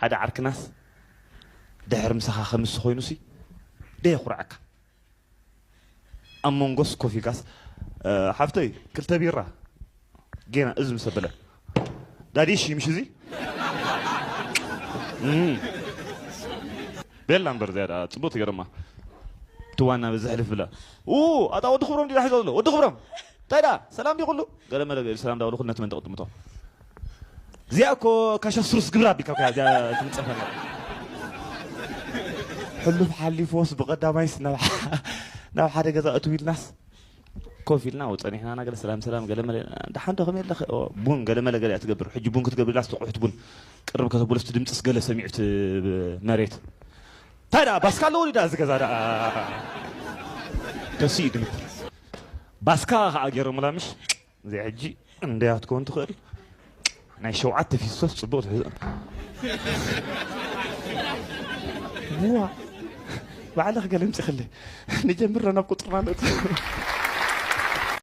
ሓደ ዓርክናስ ድሕር ምሳኻ ከምስ ኮይኑሲ ደየኹርዓካ። ኣብ መንጎስ ኮፍ ኢልካስ፣ "ሓፍተይ፣ ክልተ ቢራ፣ ጌና እዚ ምስ ኣበለ፣ ዳዲ፣ እሺ፣ ምሽ እዚ?" እም። ቤላ እምበር ዝያዳ ጽቡቅ ትገርማ። ትዋና በዚ ሕልፍ ብላ። ኡ፣ ኣታ ወዲ ክብሮም ዲና ሒዞ ዘሎ? ወዲ ክብሮም፣ እንታይ ደኣ? ሰላም ዲ ኩሉ? ገለ መለ ገለ ሰላም ዳ በሉ፣ ኩሉ ነቲ መንደቕ ጥምቶ። እዚኣ እኮ ካሻ ስሩስ ግብራ ኣቢልካ እኮ እዚኣ ትምጸፈና። ሕሉፍ ሓሊፍዎስ ብቐዳማይስ ናብ ሓ-፣ ናብ ሓደ ገዛ እትው ኢልናስ ኮፍ ኢልና ኣብኡ ጸኒሕና፣ ገለ ሰላም ሰላም፣ ገለ መለ፣ "ደሓን ዶ፣ ከመይ ኣለኺ?" "ኦ፣ ቡን ገለ መለ ገለ እያ ትገብር። ሕጂ ቡን ክትገብር ኢላስ ትቑሕት ቡን ቅርብ ከተብሎስ እቲ ድምጽስ ገለ ሰሚዑ እቲ መሬት። እንታይ ደኣ፣ ባስካ ኣለዎ ድዩ ደኣ እዚ ገዛ ደኣ?" ተስኢ ድምፅ። ባስካ ከኣ ገይሮምላ፣ ምሽ? እዚኣ ሕጂ እንደያ ክትከውን ትኽእል። ናይ ሸውዓተ ፊስቶስ ጽቡቕ ትሕዞ። ዋ፣ ባዕልኺ ገለ ምጽእኽለይ። ንጀምር ናብ ቁጽርና ንእቱ።